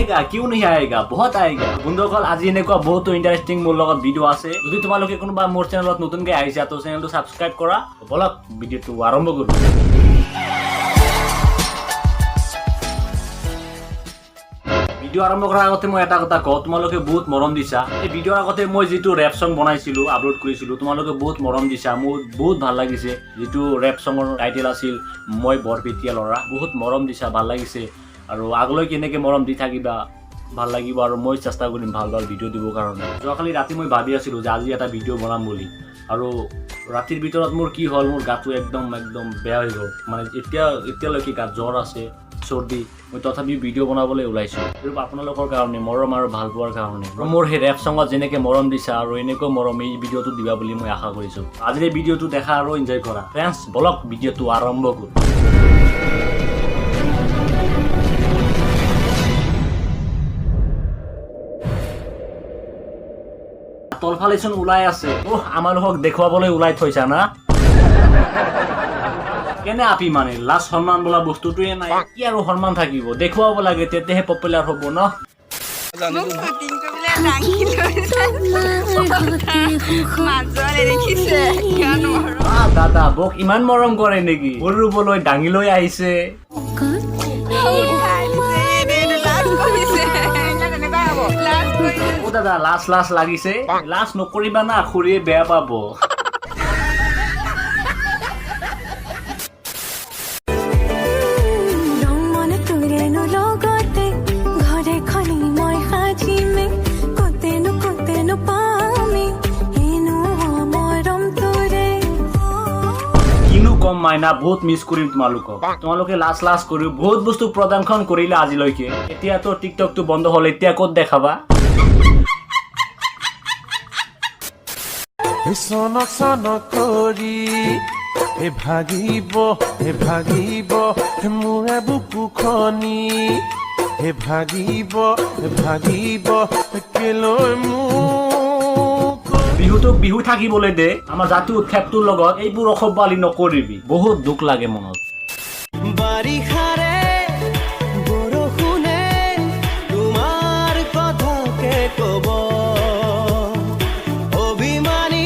आएगा, क्यों नहीं आएगा, बहुत आएगा। বন্ধুসকল, আজি এনেকুৱা বহুতো ইণ্টাৰেষ্টিং মোৰ লগত ভিডিঅ' আছে। যদি তোমালোকে কোনোবা মোৰ চেনেলত নতুনকৈ আহিছা, তো চেনেলটো ছাবস্ক্ৰাইব কৰা। বলক, ভিডিঅ'টো আৰম্ভ কৰোঁ। ভিডিঅ' আৰম্ভ কৰাৰ আগতে মই এটা কথা কওঁ, তোমালোকে বহুত মৰম দিছা। এই ভিডিঅ'ৰ আগতে মই যিটো ৰেপ চং বনাইছিলোঁ, আপলোড কৰিছিলোঁ, তোমালোকে বহুত মৰম দিছা, মোৰ বহুত ভাল লাগিছে। যিটো ৰেপ চঙৰ টাইটেল আছিল "মই বৰপেটীয়া ল'ৰা"। বহুত মৰম দিছা, ভাল লাগিছে। আৰু আগলৈ কেনেকৈ মৰম দি থাকিবা, ভাল লাগিব। আৰু মই চেষ্টা কৰিম ভাল ভাল ভিডিঅ' দিবৰ কাৰণে। যোৱাকালি ৰাতি মই ভাবি আছিলোঁ যে আজি এটা ভিডিঅ' বনাম বুলি। আৰু ৰাতিৰ ভিতৰত মোৰ কি হ'ল, মোৰ গাটো একদম একদম বেয়া হৈ গ'ল। মানে এতিয়ালৈকে গাত জ্বৰ আছে, চৰ্দি। মই তথাপিও ভিডিঅ' বনাবলৈ ওলাইছোঁ এইটো আপোনালোকৰ কাৰণে, মৰম আৰু ভাল পোৱাৰ কাৰণে। আৰু মোৰ সেই ৰেপ চঙত যেনেকৈ মৰম দিছা, আৰু এনেকৈ মৰম এই ভিডিঅ'টো দিবা বুলি মই আশা কৰিছোঁ। আজিৰ এই ভিডিঅ'টো দেখা আৰু এনজয় কৰা। ফ্ৰেণ্ডছ, বলক, ভিডিঅ'টো আৰম্ভ কৰোঁ। তলফালেচোন ওলাই আছে। অহ, আমালোকক দেখুৱাবলৈ ওলাই থৈছা না? কেনে আপি, মানে লাজ সন্মান বোলা বস্তুটোৱে নাই। কি আৰু সন্মান থাকিব? দেখুৱাব লাগে, তেতিয়াহে পপুলাৰ হ'ব ন? মোক শ্বুটিং কৰিবলৈ দাঙি লৈছে, মাজত দেখিছে, কিয় নোৱাৰো। আহ, দাদা, বৌক ইমান মৰম কৰে নেকি? ভুল ৰুবলৈ দাঙি লৈ আহিছে। উঠাই দিছে, এইটো লাজ কৰিছে, তেনেকুৱা হ'ব, লাজ কৰিছে। অ দাদা, লাজ লাজ লাগিছে। লাজ নকৰিবা না, খুৰীয়ে বেয়া পাব। ৰং তোৰেনো লগতে ঘৰ এখনি মই সাজিমে, ক'তেনো ক'তেনো পামে এনো মৰম তোৰে। কিনো কম মাইনা, বহুত মিছ কৰিম তোমালোকক। তোমালোকে লাজ লাজ কৰি বহুত বস্তু প্ৰদৰ্শন কৰিলে আজিলৈকে। এতিয়াতো টিকটকটো বন্ধ হ'ল, এতিয়া ক'ত দেখাবা? চনক চনক কৰি হে ভাগিব, হে ভাগিব মোৰে বুকুখনি, হে ভাগিব, হে ভাগিব কেলৈ মোক। বিহুটোক বিহু থাকিবলৈ দে। আমাৰ জাতীয় উৎসৱটোৰ লগত এইবোৰ অসভ্যালি নকৰিবি। বহুত দুখ লাগে মনত। বাৰিষাৰে বৰষুণে তোমাৰ কথাকে কব অভিমানী।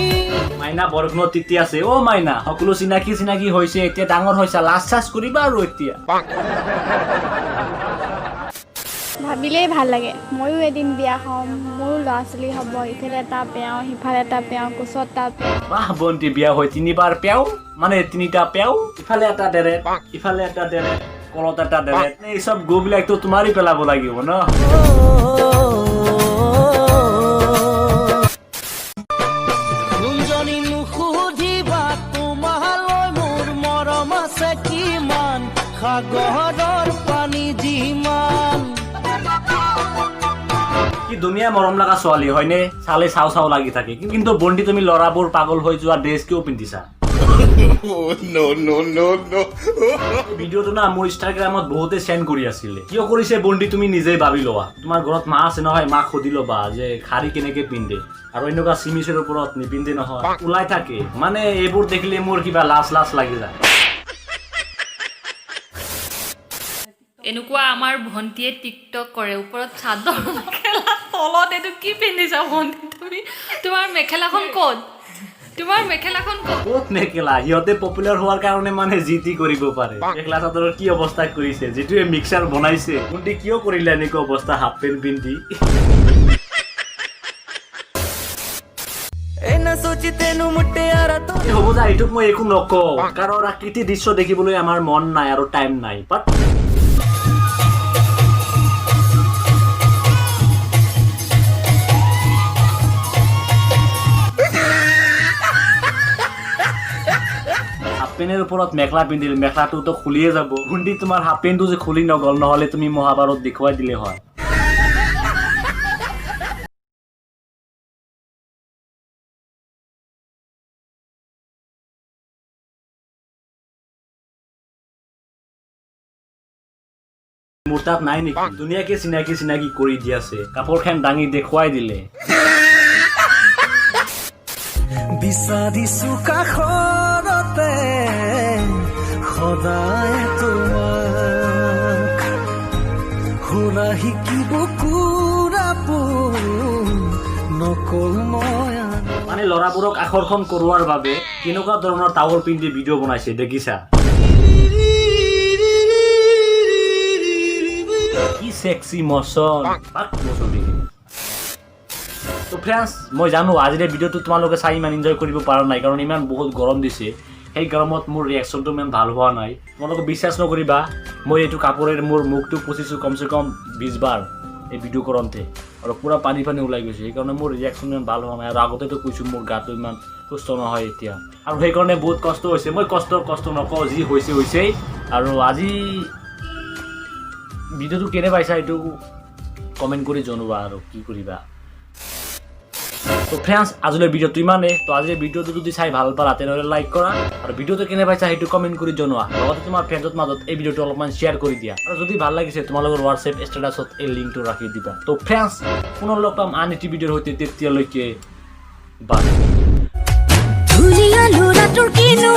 মাইনা বৰষুণত তিতি আছে। অ মাইনা, সকলো চিনাকি চিনাকি হৈছে। এতিয়া ডাঙৰ হৈছে, লাজ চাজ কৰিবা আৰু এতিয়া। ভাবিলেই ভাল লাগে, ময়ো এদিন বিয়া হ'ম, মোৰো ল'ৰা ছোৱালী হ'ব, ইফালে এটা পেওঁ, সিফালে এটা পেওঁ, কোচত এটা পেওঁ। বাহ বন্তি, বিয়া হৈ তিনিবাৰ পেও, মানে তিনিটা পেও। ইফালে এটা ডেৰে, ইফালে এটা ডেৰে, কলত এটা ডেৰে। এই চব গুবিলাকতো তোমাৰি পেলাব লাগিব ন? সোণজনী, নুসুধিবা তোমালৈ মোৰ মৰম আছে কিমান, সাগৰৰ পানী যিমান। কি ধুনীয়া মৰম লগা ছোৱালী হয়নে? চালে চাও চাও লাগি থাকে। কিন্তু বন্তি, তুমি ল'ৰাবোৰ পাগল হৈ যোৱা ড্ৰেছ কিয় পিন্ধিছা? No, no, no, no. ভিডিঅ'টো না মোৰ ইনষ্টাগ্ৰামত বহুতে চেণ্ড কৰি আছিলে। কিয় কৰিছে বন্তি, তুমি নিজেই ভাবি লোৱা। তোমাৰ ঘৰত মা আছে নহয়, মাক সুধি ল'বা যে শাৰী কেনেকে পিন্ধে। আৰু এনেকুৱা চিমিচৰ ওপৰত নিপিন্ধে নহয়, ওলাই থাকে। মানে এইবোৰ দেখিলে মোৰ কিবা লাজ লাজ লাগি যায়। এনেকুৱা আমাৰ ভণ্টিয়ে টিকটক কৰে, ওপৰত চাদৰ মেখেলা, তলত এইটো কি পিন্ধিছা ভণ্টি তুমি? তোমাৰ মেখেলাখন ক'ত? তোমাৰ মেখেলাখন ক'ত? ক'ত মেখেলা? সিহঁতে পপুলাৰ হোৱাৰ কাৰণে মানে যি টি কৰিব পাৰে। মেখেলা চাদৰৰ কি অৱস্থা কৰিছে, যিটোৱে মিক্সাৰ বনাইছে। কোনটি কিয় কৰিলে এনেকুৱা অৱস্থা হাফ পেণ্ট পিন্ধি? এ ਸੋਚੀ ਤੈਨੂੰ ਮੁਟਿਆਰਾ ਤੋਂ এই হ'ব যা, এইটোক মই একো নকওঁ, কাৰণ আকৃতি দৃশ্য দেখিবলৈ আমাৰ মন নাই আৰু টাইম নাই। বাট হাফ পেণ্টৰ ওপৰত মেখেলা পিন্ধিল, মেখেলাটোতো খুলিয়ে যাব। ভণ্টি, তোমাৰ হাফ পেণ্টটো যে খুলি নগ'ল, নহ'লে তুমি মহাভাৰত দেখুৱাই দিলে হয়। মোৰ তাত নাই নেকি? ধুনীয়াকে চিনাকি চিনাকি কৰি দি আছে, কাপোৰখন দাঙি দেখুৱাই দিলে। বিচাৰিছো কাষৰতে সদায় তোমাক, শুনা শিকিব। অকল মই। মানে ল'ৰাবোৰক আকৰ্ষণ কৰোৱাৰ বাবে কেনেকুৱা ধৰণৰ টাৱল পিন্ধি ভিডিঅ' বনাইছে দেখিছা? কি চেক্সি মচন পাক মচন। তো ফ্ৰেণ্ডছ, মই জানো আজিৰ এই ভিডিঅ'টো তোমালোকে চাই ইমান এনজয় কৰিব পৰা নাই, কাৰণ ইমান বহুত গৰম দিছে। সেই গৰমত মোৰ ৰিয়েকশ্যনটো ইমান ভাল হোৱা নাই। তোমালোকে বিশ্বাস নকৰিবা, মই এইটো কাপোৰেৰে মোৰ মুখটো পুচিছোঁ কমচে কম 20 বাৰ এই ভিডিঅ' কৰোঁতে আৰু পূৰা পানী পানী ওলাই গৈছে। সেইকাৰণে মোৰ ৰিয়েকশ্যন ইমান ভাল হোৱা নাই। আৰু আগতেতো কৈছোঁ, মোৰ গাটো ইমান সুস্থ নহয় এতিয়া আৰু সেইকাৰণে বহুত কষ্ট হৈছে। মই কষ্ট কষ্ট নকওঁ, যি হৈছে হৈছেই। আৰু আজি ভিডিঅ'টো কেনে পাইছা এইটো কমেণ্ট কৰি জনোৱা আৰু কি কৰিবা। তো ফ্ৰেণ্ডছ, আজিলৈ ভিডিঅ'টো ইমানেই। তো আজিৰ ভিডিঅ'টো যদি চাই ভাল পালা, তেনেহ'লে লাইক কৰা আৰু ভিডিঅ'টো কেনে পাইছা সেইটো কমেণ্ট কৰি জনোৱা। লগতে তোমাৰ ফ্ৰেণ্ডৰ মাজত এই ভিডিঅ'টো অলপমান শ্বেয়াৰ কৰি দিয়া আৰু যদি ভাল লাগিছে, তোমালোকৰ হোৱাটছএপ ষ্টেটাছত এই লিংকটো ৰাখি দিবা। তো ফ্ৰেণ্ডছ, পুনৰ লগ পাম আন এটি ভিডিঅ'ৰ সৈতে। তেতিয়ালৈকে বাই। ধুনীয়া ল'ৰাটোৰ কিনো